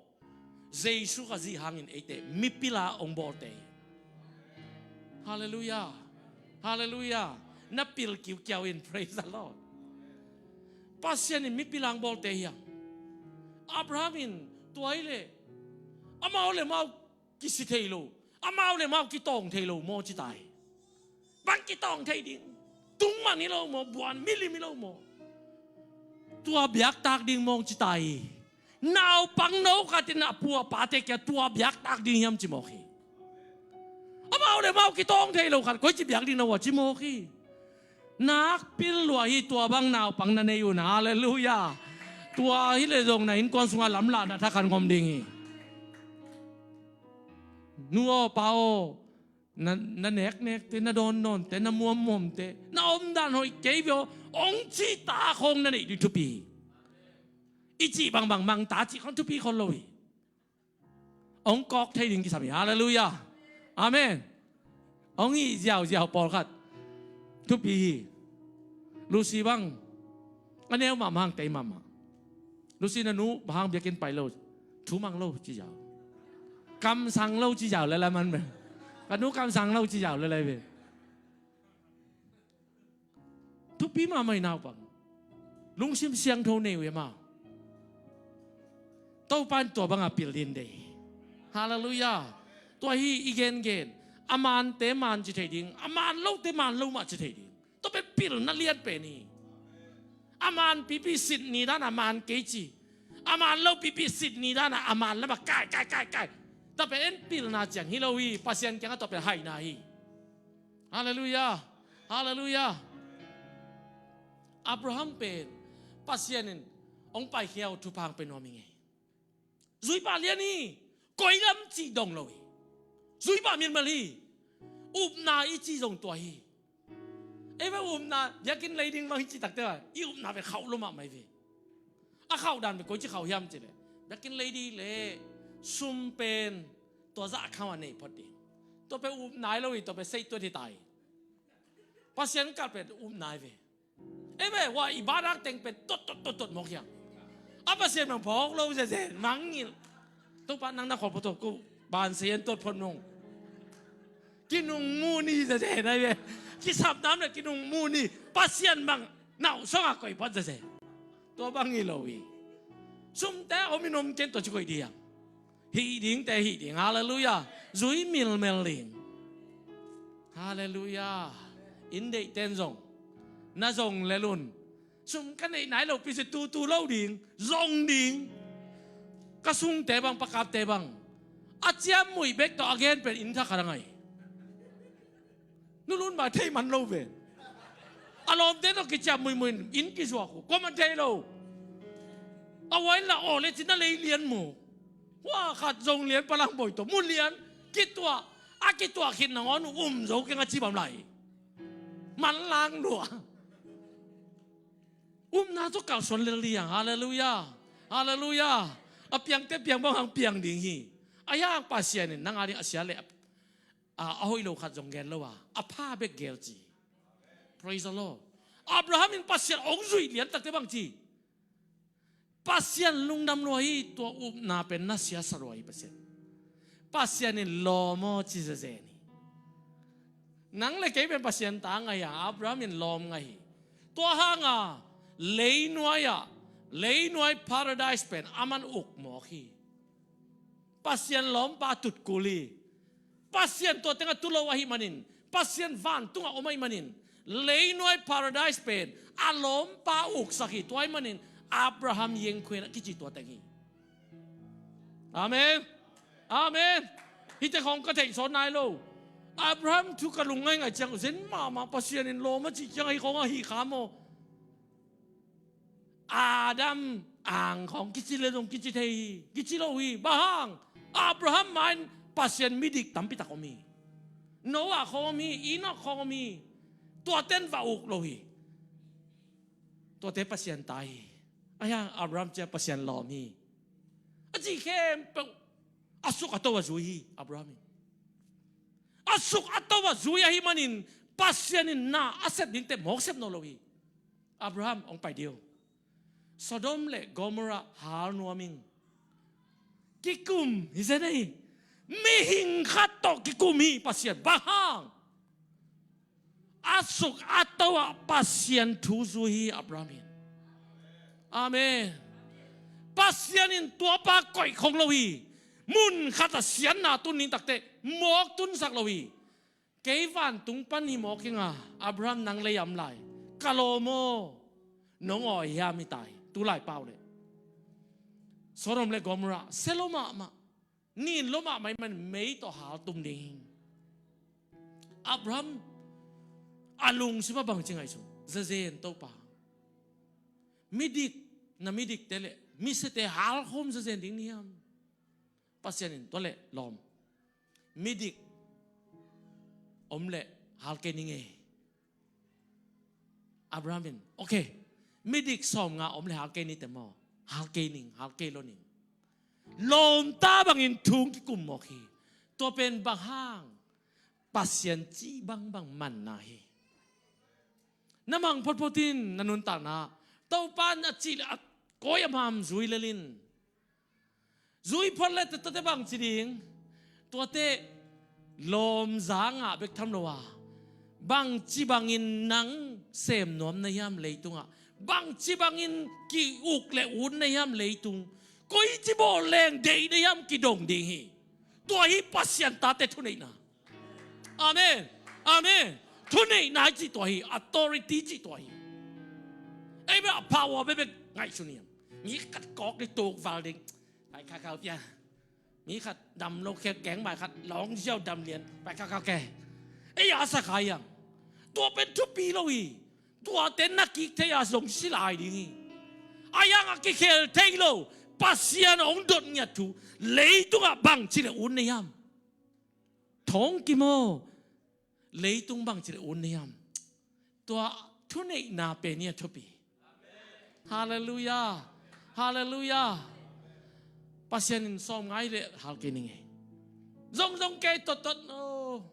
Jesu Khazih hangin eite mipil a hong bawlte hi. Halleluiah. Halleluiah. Na pil kiukiau in, praise the Lord. Pasian in mipil a hong bawlte hi hang. Abraham in tua hi leh amau le amau kisi thei lo, amau le amau kitawng thei lo maw ci ta hi. Bang kitawng thei ding? Tungman hi lo maw, buan milim hi lo maw? Tua biaktak ding maw ci ta hi. Naupang no khat in a pu a pate kiang tua biaktak ding hiam ci mawk hi. Amau le amau kitawng thei lo khat koici biak ding na uh a ci mawk hi. Nakpi lua hi tua bang naupang na nei un, halleluiah. Tua hi leh zong na innkuan sungah lamlahna thakhat hong om ding hi. Nu aw pa aw, na, na neknekte, na dawndawnte, na muammuamte, na omdan hoih kei ve aw, hong cihta khawng na neih ding thupi hi. I cih bangbang mangta cih khawng thupi khol lo hi. Hong kawk thei ding kisam hi. Halleluiah. Amen. Hong hih ziauziau pawlkhat thupi hi. Lucy bang a neu mahmah hang tei mahmah. Lucy na nu bang hang biakinn pai lo, thu mang lo ci ziau. Kamsang lo ci zau le la man ve. Ka nu kamsang lo ci zau le la ve. Thupi mahmah hi naupang. Lungsim siangtho nei uh hi maw. Topa in tua banga pil ding deih. Halleluiah. Tua hi i gengen. A mante man ci thei ding, a man lote man lo mah ci thei ding. Tua pen pilna lian pen hi. A man pipi sit ni dana a man kei ci. A man lo pipi sit ni dana a man lama kai, kai, kai, kai. Tua pen pilna ciang hi lo hi. Pasian kiangah tua pen haina hi. Halleluiah. Halleluiah. Abraham pen Pasian in hong paikhia uh thupha hong pia nuam hi ngei. Zuipa lian hi. Koi lam cih dong lo hi. Zuipa milmal hi. Upna i cih zong tua hi. Ei ve, upna biakinn lei ding bang hi cih takte a, i upna ve khauh lo mahmah hi ve. A khauh dan ve koi ci khauh hiam cih leh, biakinn lei ding leh sum pen tua zah kham a nei phot ding. Tua pen upna hi lo hi, tua pen seih tuat hi ta hi. Pasian kalh pen upna hi ve. Ei ve, hua i badak teng pen tot, tot, tot, tot mawk hiam. A Pasian bang phawk lo zezen, mangngilh. Topa nang na khawl phot, ko ban sei en tot phot mawk. Kinung mu ni zezen, ei ve. Kisap nam le kinung mu ni. Pasian bang nauh song a koih phot zezen. Tua bang hi lo hi. Sumte om in om ken tua ci koih ding hiam. Hih dingte hih ding. Halleluiah. Zui milmel ding. Halleluiah. In deihten zong, na zong lel un. Sum ka neih nai lo pi ci tutu lo ding. Zong ding. Ka sungte bang, pakapte bang, a ciammuih bek tawh a gen pen inn thak khat a ngai. Nulun ba thei man lo ve. A lawmte tawh kiciam muimuin inn kizuak uh, kua man thei lo. A wai la aw le cina lei lian mu. Hua khat zong lian palang boi tawh mu lian. Kituah, a kituah khit nangawn uh um zo keng a ci bam lai. Man lang lua. Upna tawh kalsuan lel liang. Halleluiah. Halleluiah. A piangte piang bang hang piang ding hi. A hiang Pasian in nang a ding a sia le a, a hoih lo khat zong gen lo a, a pha bek gel ci. Praise the Lord. Abraham in Pasian hong zuih lian takte bang ci. Pasian lungdam lua hi, tua upna pen na siasa lua hi Pasian. Pasian in lawm aw ci zezen hi. Nang le kei pen Pasian ta ngai a, Abraham in lawm ngai hi. Tua hanga leinuai ah, leinuai paradise pen a man uk mawk hi. Pasian lawmpa tutkul hi. Pasian tua tengah tu lo ahih manin, Pasian vantungah om ahih manin, leinuai paradise pen a lawmpa uksak hi. Tua ahih manin Abraham yengkhuenah kici tua teng hi. Amen. Amen. Hihte khawng ka theihsawn nai lo. Abraham thu ka lung ngaingai ciang zen mahmah, Pasian in lawm a cih ciang ahi khawng ahi kha maw? Adam ang khawng kici le zong kici thei hi, kici lo hi. Bang hang? Abraham mah in Pasian midik tampi tak om hi. Noah khawng om hi, Enoch khawng om hi. Tuate in va uk lo hi. Tuate Pasian ta hi. Ahi hang Abraham ciah Pasian lawm hi. A cih khempeuh a suk a to a zui hi Abraham in. A suk a to a zui ahih manin Pasian in na a sep dingte mawk sep nawn lo hi. Abraham, hong pai dih o. Sodom le Gomorrah hal nuam ing. Kikum hi zen ei. Mihing khat tawh kikum hi Pasian. Bang hang? A suk a to ah Pasian thu zui hi Abraham in. Amen. Pasian in tuapa koih khong lo hi. Mun khat a siatna tun ding takte mawk tunsak lo hi. Kei vantung pan hi mawk hi nga, Abraham nang lei am lai. Ka lawm aw, nong awi hiam hi tai, tu lai pau le. Sodom le Gomorrah, sia lo mahmah, nin lo mahmah ahih man mei tawh hal tum ding. Abraham, a lungsim ah bang ci ngaihsun, zazen Topa. Midik, na midikte le, misiate hal khawm zazen ding ni hiam. Pasian in tua le lawm. Midik om le hal kei ning e. Abraham in, okay. Midik sawm nga om le hal kei ni te maw. Hal kei ning, hal kei lo ning. Lawmta bangin thu kikum mawk hi. Tua pen bang hang? Pasian cih bangbang manna hi. Na mang photphot in na nuntakna. Topa in a cih le a kawi a mam zui lel in. Zui phot le tuate bang ci ding. Tuate lawmza ngah bek tham lo a, bangci bangin nang sem nuam na hiam leitungah, bangci bangin ki-uk le ut na hiam leitung, koici bawl leng deih na hiam kidong ding hi. Tua hi Pasian tate thuneihna. Amen. Amen. Thuneihna i cih tua hi, authority cih tua hi. Ei bia power bekbek ngaihsun hiam? Mi khat kawk ding, tuk val ding. Pai kha kau pia. Mi khat dam lo khe keng, pai khat lawng ziau dam lian, pai kha kau ke. Ei a sa kha hiam? Tua pen thupi lo hi. Tuate na kik thei a zong si lai ding hi. A hiang a kikhel thei lo. Pasian hong dot ngiat thu leitungah bangci le un na hiam? Thong kimaw. Leitung bangci le un na hiam? Tua thuneihna pen hi a thupi. Halleluiah. Halleluiah. Pasian in sawm ngai le hal kei ning ei. Zong zong kei tot tot no.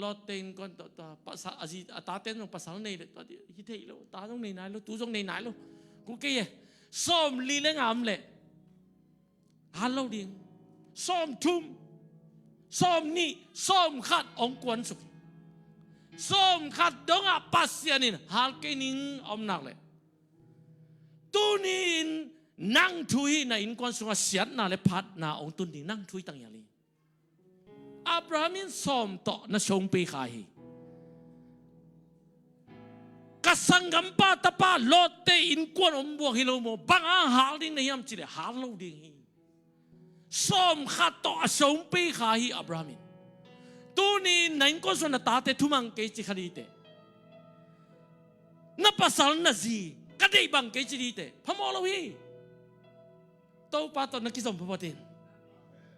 Lotte innkuan tawh tua pasal a zi a tate zong pasal nei le tua hi thei lo, ta zong nei nai lo, tu zong nei nai lo. Kul kei e. Sawm li le ngam le hal lo ding. Sawm thum, sawm nih, sawm khat hong kuan suk hi. Sawm khat dongah Pasian in hal kei ning a om nak le, tuni-in nang thu hi, na innkuan sungah siatna le phatna hong tun ding, nang thu hi tang hial hi. Abraham in sawm tawh na song pei kha hi. Ka sanggampa tapa Lotte innkuan om buak hi lo maw? Bang a hal ding na hiam cih leh hal lo ding hi. Sawm khat tawh a song pei kha hi Abraham in. Tuni-in na innkuan sung na tate thumang kei ci kha dite, na pasal na zi ka deih bang kei ci dite, phamawh lo hi. Topa tawh na kizom phaphat in.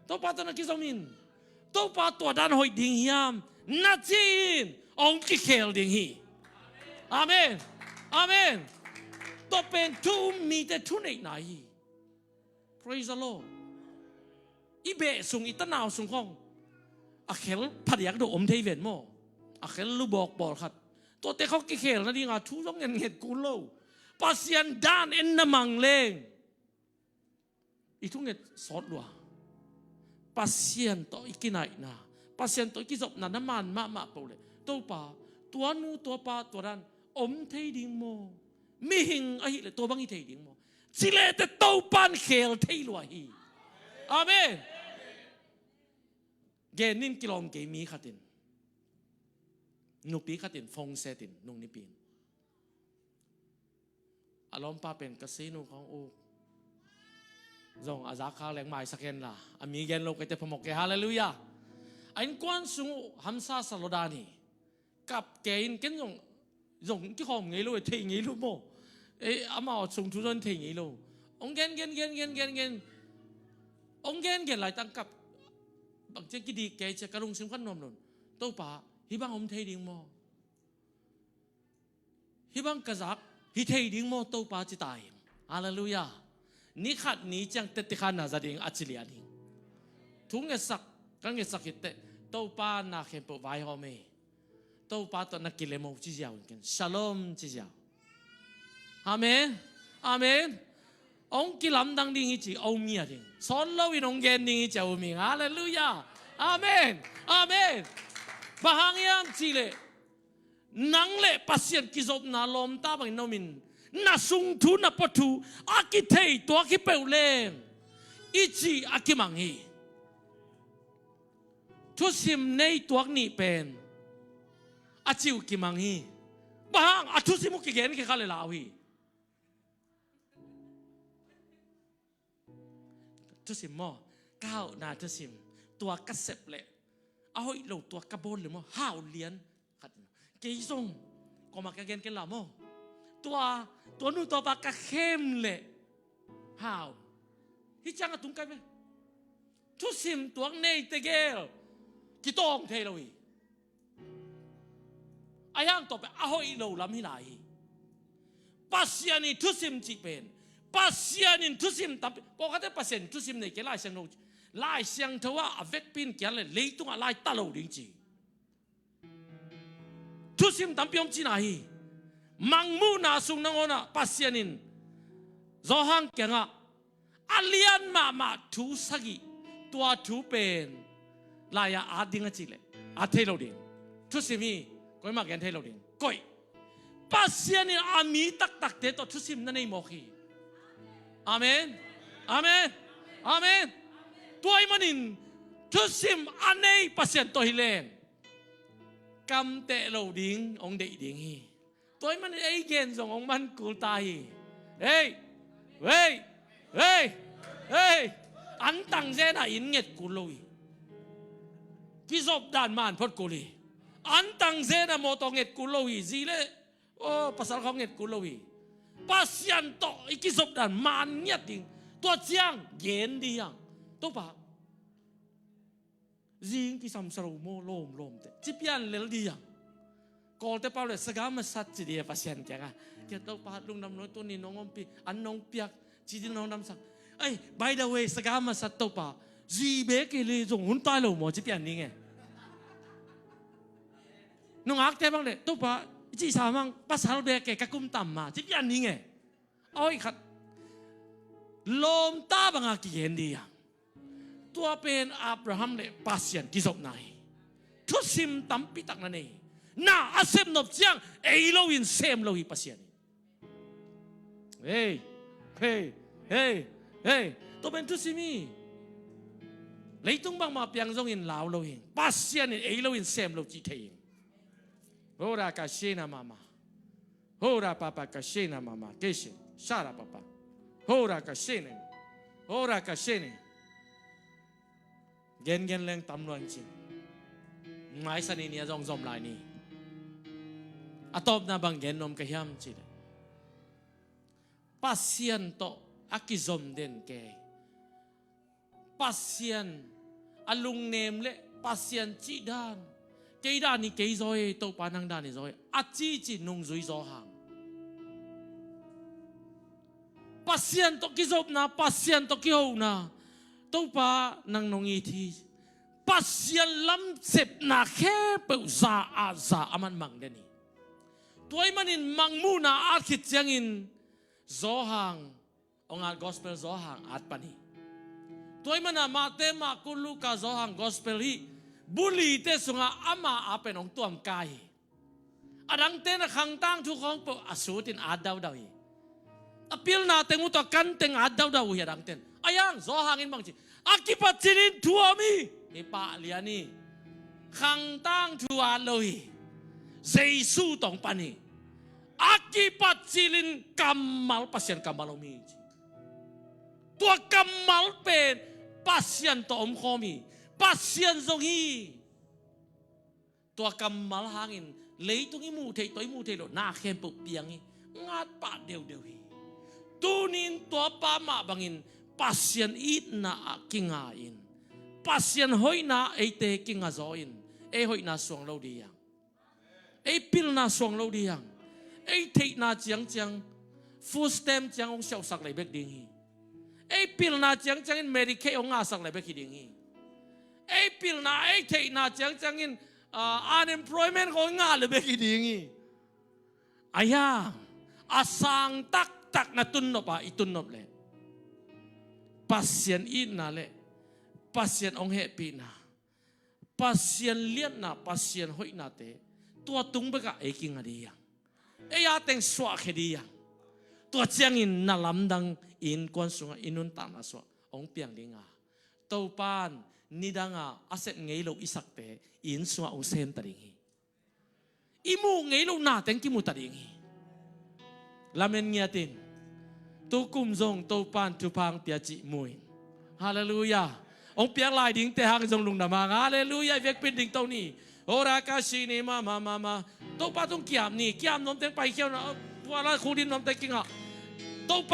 Topa tawh na kizom in. Topa tua dan hoih ding hiam na ci-in hong kikhel ding hi. Amen. Amen. Tua pen thu um mite thuneihna hi. Praise the Lord. I beh sung, i tanau sung khong a khel phadiak do om thei ven maw? A khel lubawk bawlkhat. Tuate khong kikhel nadinga thu zong ngen nget kul lo. Pasian dan en na mang leng i thunget sawt lua. Pasian tawh i kinaihna, Pasian tawh i kizopna na man mahmah peuh leh, Topa, tua nu, tua pa, tua dan om thei ding maw? Mihing ahih leh tua bang hi thei ding maw? Ci leh teh Topa in khel thei lua hi. Amen. Gen in, kilawm kei mi khat in, nupi khat in phone set in, nung nipi in, a lawmpa pen ka seinu khong uk zong a zak khak leng maisak hen la, a mi gen lo kei teh phamawh kei. Halleluiah. A innkuan sung uh hamsa sa lo dan hi. Kap kei in, ken zong, zong kikhawm ngei lo, thei ngei lo maw? Ei, amau sung thu zong thei ngei lo. Hong gen gen gen gen gen gen, hong gen gen lai tang kap. Bang ciang kidik kei cia ka lungsim khat nuam lo. Topa, hih bang om thei ding maw? Hih bang ka zak hi thei ding maw Topa, ci ta hi. Halleluiah. Ni khat ni ciang tette khan na za ding a ci lian hi. Thu ngetsak ka ngetsak hi teh, Topa na khempeuh vaihawm hi. Topa tawh na kilem o ci ziau in ken, Shalom ci ziau. Amen. Amen. Hong kilamdang ding hi ci a um ngiat ding. Sawt loin hong gen ding hi ci a um hi. Halleluiah. Amen. Amen. Bang hang hiam cih leh, nang le Pasian kizopna lawmta bangin na om in, na sung thu, na pua thu a kithei tuak hi peuh leng i cih a kimang hi. Thusim nei tuak nih pen a cih uh kimang hi. Bang hang, a thusim uh kigen khia kha leh lau hi. Thusim maw? Ka hauhna thusim. Tua ka sep leh a hoih lo, tua ka bawl leh maw, hau lian khat. Kei zong kuamah ka gen ken la maw? Tua, tua nu tua pa ka khem leh hau. Hih ciang a tung kai ve. Thusim tuak nei tegel kitawng thei lo hi. A hiang tawh pen a hoih lo lam hi lai hi. Pasian i thusim cih pen, Pasian in thusim tampi, pawlkhatte Pasian in thusim nei kei, Lai Siangtho, Lai Siangtho ah a vekpi in kiat leh leitungah lai ta lo ding ci. Thusim tampi om cihna hi. Mangmuhna sung nangawnah Pasian in Johan kiangah a lian mahmah thu sagih, tua thu pen lai-ah at ding a cih leh at thei lo ding. Thusim hi. Koimah gen thei lo ding. Koih. Pasian in a mi taktakte tawh thusim na nei mawk hi. Amen. Amen. Amen. Tua ahih manin thusim a nei Pasian tawh hi leng kamteh lo ding hong deih ding hi. Tua ahih manin ei gen zong hong man kul ta hi. Hei! Hei! Hei! Hei! Antang zen a inn nget kul lo hi. Kizop dan man phot kul hi. Antang zen a mawtaw nget kul lo hi. Zi le, oh, pasal khawng nget kul lo hi. Pasian tawh i kizop dan man ngiat ding. Tua ciang gen ding hi hang. Topa, zing kisam sa lo maw, lawmlawmte, ci pian lel ding hi hang. Kawlte pau le saga masat ci ding hi Pasian kiangah. Kia Topa, lungdam lo, tuni nong ompih, an nong piak, ci ding nong damsak. Ei, by the way, saga masat Topa, zi bek hi le zong hun tai lo maw, ci pian ding e. Nungakte bang le, Topa, i cihsa mang, pasal bek e, ka kum tam ma, ci pian ding e. Awi khat, lawmta banga kigen ding hi hang. Tua pen Abraham le Pasian kizopna hi. Thusim tampi tak na nei hi. Na a sep nop ciang ei lo-in sem lo hi Pasian in. Hei, hei, hei, hei. Tua pen thusim hi. Leitung bangmah piang zongin lau lo hi. Pasian in ei lo-in sem lo cih thei hi. Hora ka shena mama. Hora papa ka shena mama. Keshe. Shara papa. Hora ka shene. Hora ka shene. Gengen leng tam luang cin. Mai sani ni a zong zom lai ni. A tawpna bang gen nuam ka hiam cih leh, Pasian tawh a kizom den kei. Pasian a lungnem le Pasian cih dan. Kei dan hi kei zaw hi, Topa nang dan hi zaw hi. A cici nungzui zaw hang. Pasian tawh kizopna, Pasian tawh kihona. Topa nang nong it hi. Pasian lamsepna khempeuh za a za a man mang den hi. Tua ahih manin mangmuhna at khit ciangin Zawhang hong at, gospel Zawhang at pan hi. Tua ahih mana Mate, Marku, Luka, Zawhang gospel hih bulite sungah ama a pen hong tuamkai hi. A dangte na khangtang thu khawng peuh a sutin at daudau hi. A pilna teng uh tawh a kan teng at daudau uh hi a dangten. A yang Zawhang in bang ci, a kipat cilin thu om hi. Hi pah lian hi. Khangtang thu at lo hi. Jesu tawh hong pan hi. A kipat cilin kammal, Pasian kammal om hi ci. Tua kammal pen Pasian tawh omkhawm hi. Pasian zong hi. Tua kammal hangin leitung i muh theih tawh i muh theih loh na khempeuh piang hi. Ngat pah deudeu hi. Tunin tua pa mah bangin Pasian itna ah kinga in, Pasian hoihna eite kinga zaw in, ei hoihna suang lo ding hi hang. Ei pilna suang lo ding hi hang. Ei theihna ciangciang food stamp ciang hong siauhsak lei bek ding hi. Ei pilna ciangciangin Medicaid hong ngahsak lei bek hi ding hi. Ei pilna, ei theihna ciangciangin, ah, unemployment hong ngah lei bek hi ding hi. Ahi hang a sang taktak na tunnop a i tunnop leh Pasian itna le Pasian hong hehpihna, Pasian liatna, Pasian hoihnate tua tung bekah ei kinga ding hi hang. Ei a teng suahkhia ding hi hang. Tua ciangin na lamdang innkuan sungah i nuntakna sungah hong piang ding a, Topan nidanga a sep ngei lo i sakte inn sungah hong semta ding hi. I muh ngei lo na teng kimuta ding hi. Lamen ngiatin, tukum zong Topan thupha hong pia cih mu in. Halleluiah. Hong piak lai dingte hang zong lungdam hang. Halleluiah. I vekpi in dingto ni. Hora ka shi ni ma ma ma ma. Topa tung kiam ni. Kiam nuam teng paikhia un. Puala khuk din nuam teng kingah. Topa